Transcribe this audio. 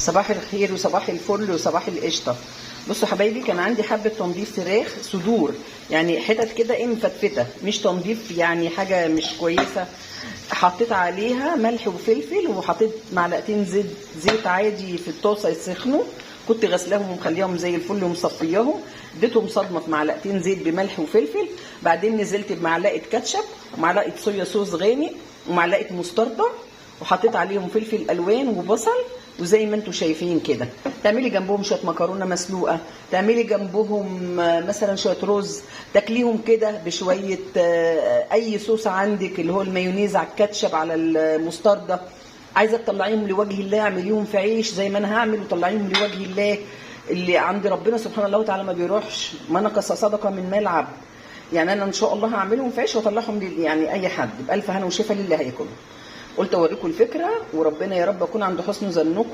صباح الخير وصباح الفل وصباح القشطه. بصوا حبايبي، كان عندي حبه تنظيف فراخ صدور، يعني حتت كده ايه مفتفته، مش تنظيف يعني حاجة مش كويسة. حطيت عليها ملح وفلفل وحطيت معلقتين زيت عادي في الطاسه يسخنوا. كنت غسلاهم ومخليهم زي الفل ومصفياهم، اديتهم صدمة في معلقتين زيت بملح وفلفل. بعدين نزلت بمعلقه كاتشب ومعلقة صويا صوص غامق ومعلقة مستردة، وحطيت عليهم فلفل الوان وبصل، وزي ما انتم شايفين كده. تعملي جنبهم شوية مكرونه مسلوقة، تعملي جنبهم مثلا شوية رز، تاكليهم كده بشوية اي صوص عندك اللي هو المايونيز على الكاتشب على المستردة. عايزه تطلعيهم لوجه الله اعمليهم في عيش زي ما انا هعمل، وطلعيهم لوجه الله اللي عند ربنا سبحانه الله وتعالى ما بيروحش، ما نقص صدقه من مال عبد. يعني انا ان شاء الله هعملهم في عيش واطلعهم يعني اي حد بالف هنا وشفا للي هياكلهم. قلت اوريكم الفكرة، وربنا يا رب اكون عند حسن ظنكم.